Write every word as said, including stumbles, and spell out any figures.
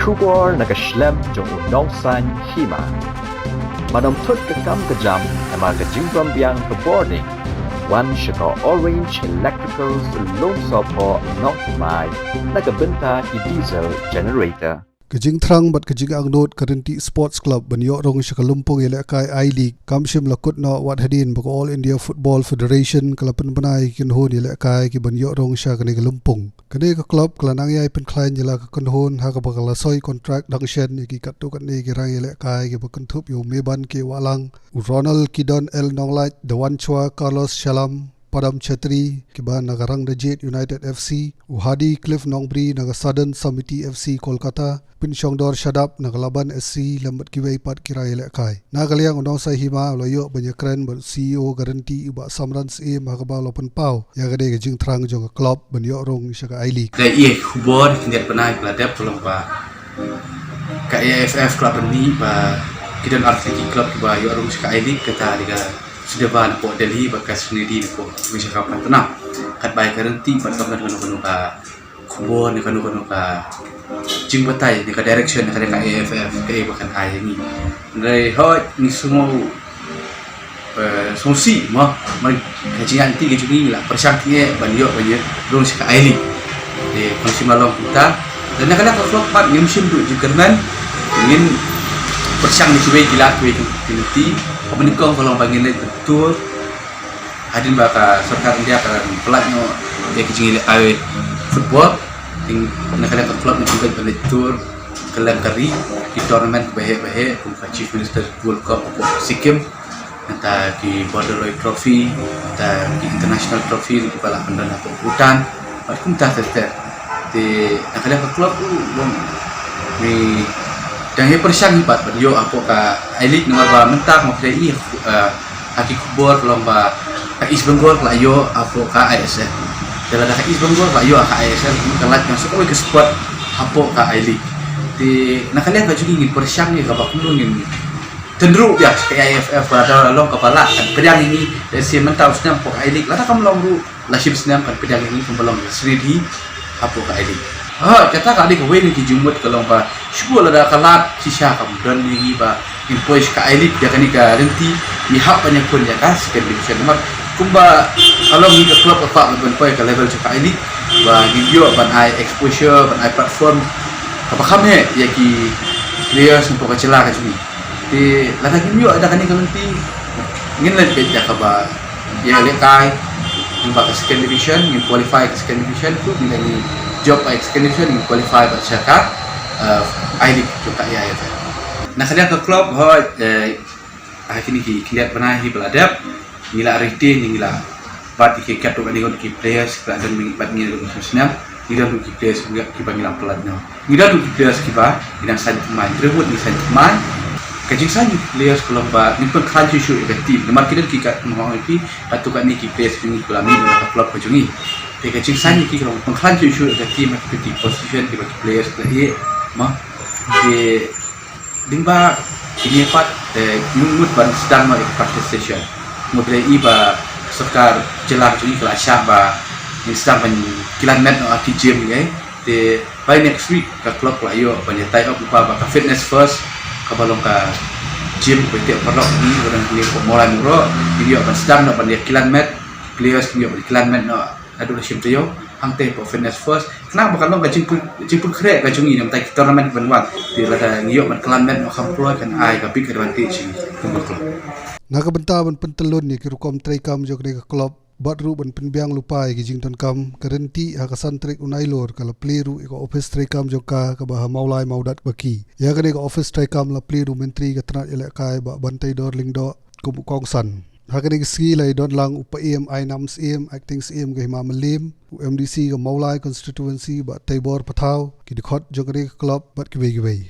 Khubor na ka shlem jong u nongsan hima. Ba dang thut ka kam ka jam, namar ka jingbam biang ka bording. Wan sha ka Orange Electricals Lumsohphoh Nongthymmai, na ka bynta ki diesel generator. Ka jingthrang bad ka jingangnud ka Rynti Sports Club ban ïoh rung sha ka lympung ïalehkai I-League kam shym la kut noh wat hadien ba ka All India Football Federation ka la pynbna ïa ki kynhun ïalehkai ki ban ïoh rung sha kane ka lympung. Kane ka club ka la nang ïai pynkhlaiñ ïa la ka kynhun ha kaba ka la soi kontrak dang shen ïa ki katto katne ki rang ïalehkai kiba kynthup ïa u Meban K Wahlang, u Ronald Kidon L Nonglait, Dawanchwa Carlos Shalam, Padam Chetri, kiba na ka Rangdajied United F C, u Hadi Cliff Nongbri na ka Sadhan Samiti F C Kolkata, Pynshongdor Shadap na ka Laban S C, lem bad kiwei pat ki rang ïalehkai. Na ka liang u nongsan hima u la ïoh ban ïakren bad u C E O ka Rynti, u Bah Samran Syiem, ha kaba u la pynpaw ïa kane ka jingthrang jong ka club ban ïoh rung sha ka I-League. Ka ïa khubor ki ngiat bnai ka la dep ka long ba ka A I F F ka la pynmih ba ki don artylli ki club kiba ïoh rung sha ka I-League, kata dei ka Sudhavan napoh Delhi bad ka Srinareddy napoh Visakhapatnam. Katba ïa ka Rynti pat kam don kano kano ka khubor ne kano kano ka jingbatai ne ka direction ne ka, ne ka A I F F kaei ba kan ai ïa ngi. Hynrei hooid ngi sngew, eh, sngewsih mo, namar ka jingïaid lynti ka jong ngi, ngi la pyrshang tyngeh ban ïoh ban ïoh rung sha ka I-League. Te kam shym la long kumta. Lada na ka liang ka club pat ngim shym duh jingkyrmen, ngin pyrshang ïa kiwei ki lad, kiwei ki lynti. Kaba nyngkong ka long ba ngin leit tour. Hadien ba ka sorkar India ka la pyllait noh ïa ki jingïalehkai football, te na ka liang ka club ngi pynleit ban leit tour kylleng ka ri, ki tournament baheh baheh kum ka Chief Minister Gold Cup hapoh Sikkim, nangta ki Border Roy Trophy, nangta ki International Trophy kiba la pyndon hapoh Bhutan bad kumta ter ter. Te na ka liang ka club ruh long ngi dang ïa pyrshang hi pat ban ïoh hapoh ka I-League, namar ba mynta kumba phi ïohi, eh, ha ki khubor ka long ba ka East Bengal ka la ïoh hapoh ka I S L. Te lada ka East Bengal ka la ïoh ha ka I S L, ka lait noh sa kawei ka spot hapoh ka I-League. Te na ka liang ka jong ngi ngin pyrshang ïa kaba kumno ngin tynruh biang sha ka A I F F, lada long kaba lah kan pdiang ïa ngi, lehse mynta u snem hapoh ka I-League, lada kam long ruh la shim snem kan pdiang ïa ngi kumba long ka Srinareddy hapoh ka I-League. Ha, kata ka dei kawei na ki jingmut ka long ba shuh lada ka lad shisha kam don ïa ngi ba ngin poi sha ka I-League, ïa kane ka lynti ngi hap ban ïakhun ïa ka Second Division. Namar kumba ka long ngi ka club ka kwah ban poi ka level jong ka I-League ba ngin ïoh ban ai exposure, ban ai platform kaba kham heh ïa ki players napoh ka jylla ka jong ngi. Te lada ngim ïoh da kane ka lynti, ngin leit beit ïa kaba ïalehkai, ngin ba ka Second Division, ngin qualify ka Second Division, tu ngin ïa ngi jop ka Second Division, ngin qualify bad sha ka, eh, I-League jong ka A I F F. Na ka liang ka club, hooid, eh, ha kine ki khyndiat bnai hi ba la dep, ngi la retain, ngi la bat ïa ki katto katne ngut ki players kiba la don bad ngi ruh ha kine ki snem. Ngi don ruh ki players kiba, kiba ngi la pyllait noh. Ngi don ruh ki players kiba ngi dang saiñ thymmai, ngi ruh ngi saiñ thymmai. Ka jingsaiñ ki players ka long ba ngin pynkhlaiñ shuh shuh ïa ka team, namar ki don ki, kat, mo, ïa ki katto katne ki players ki ngi, kiba la mih na ka club ka jong ngi. Te ka jingsaiñ ïa ki ka long pynkhlaiñ shuh shuh ïa ka team ha ki position kiba ki players ki la ïeh, mo. Te lyngba kine pat, eh, ngi mut ban sdang noh ïa ka practice session. Mut lei ba sorkar jylla ka jong ngi ka la shah ba ngin sdang ban kilan met noh ha ki gym ngi. Te by next week ka club ka la ïoh ban ïa tie up lypa bad ka Fitness First, kaba long ka gym kaba ïateh paralok ngi, ba don hangne hapoh Mawlai Mukroh, ngin ïoh ban sdang noh ban ïa kilan met, players ngin ïoh ban kilan met noh. Haduh la shim taïew, hangtei hapoh Fitness First. Khnang ba kan long ka jingpyn-, jingpynkhreh ka jong ngi na bynta ki tournament ban wan. Te lada ngi ïoh ban kilan met noh kham pura kan ai ka big advantage ïa ngi kum ka club. Na ka bynta ban pyntyllun ïa ki rukom treikam jong kane ka club, bad ruh ban pynbiang lypa ïa ki jingdonkam, ka Rynti ha ka san tarik u Nailur ka la plie ruh ïa ka office treikam jong ka kaba ha Mawlai Mawdat Baki. Ïa kane ka office treikam la plie da u Myntri ka tnat ïalehkai Bah Banteidor Lyngdoh kum u kongsan. Ha kane ka sngi la ïadon lang u Paiem Ainam Syiem, Acting Syiem ka Hima Mylliem, u M D C ka Mawlai Constituency Bah Teibor Pathaw, ki dkhot jong kane ka club bad kiwei kiwei.